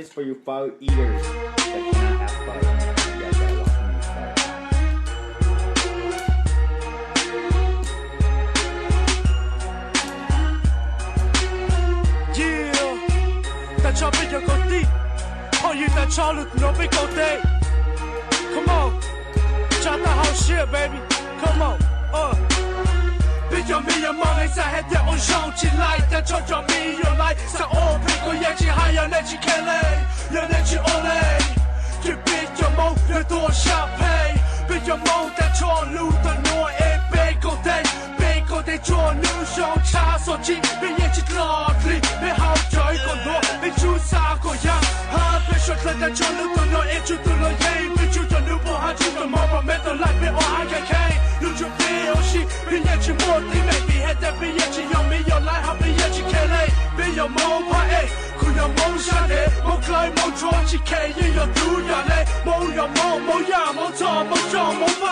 This is for you pho eaters that cannot have pho. You guys gotta watch me eat pho. Yeah, tag nrho peb cov kwv tij, phooj ywg tag nrho lug nuav peb koom tes. Come on, tsa tau hauv siab, baby. Come on, uh. Peb cov me nyuam Hmoob, nej xav hais tias ua zoo tsis laim, tag nrho cov me nyuam laim xav ua phem kuv yeej tsis hais, yog nej tsis kheev le, yog nej tsis ua le, ces peb cov Hmoob yuav tuag sab phem. Peb cov Hmoob tag nrho lug tau nuav es peb koom tes, peb koom tes tsuag, nub zoo tshab xom tsis, peb yeej tsis dlom dlig, peb haus cov ib koom ntuag, peb tsub xav koom yag, hab peb suav dlawg tag nrho lug tau nuav es tsub tug luag yeej, peb tsub cov nub puag hab tsub cov mov pom mej tau laim, peb ua hab kheev kheev, lug tsuas peb ua si, peb yeej tsis muaj teeb meem, vim hais tias peb yeej tsis yog me nyuam laim hab peb yeej tsis kheev le. Peb yog Hmoob phab ej, kuv yog Hmoob sab ntev, Hmoob dlawb Hmoob tshuab, tsis kheev yeej yog tub yog le. Hmoob yog Hmoob, Hmoob yam Hmoob txhom, Hmoob zoo Hmoob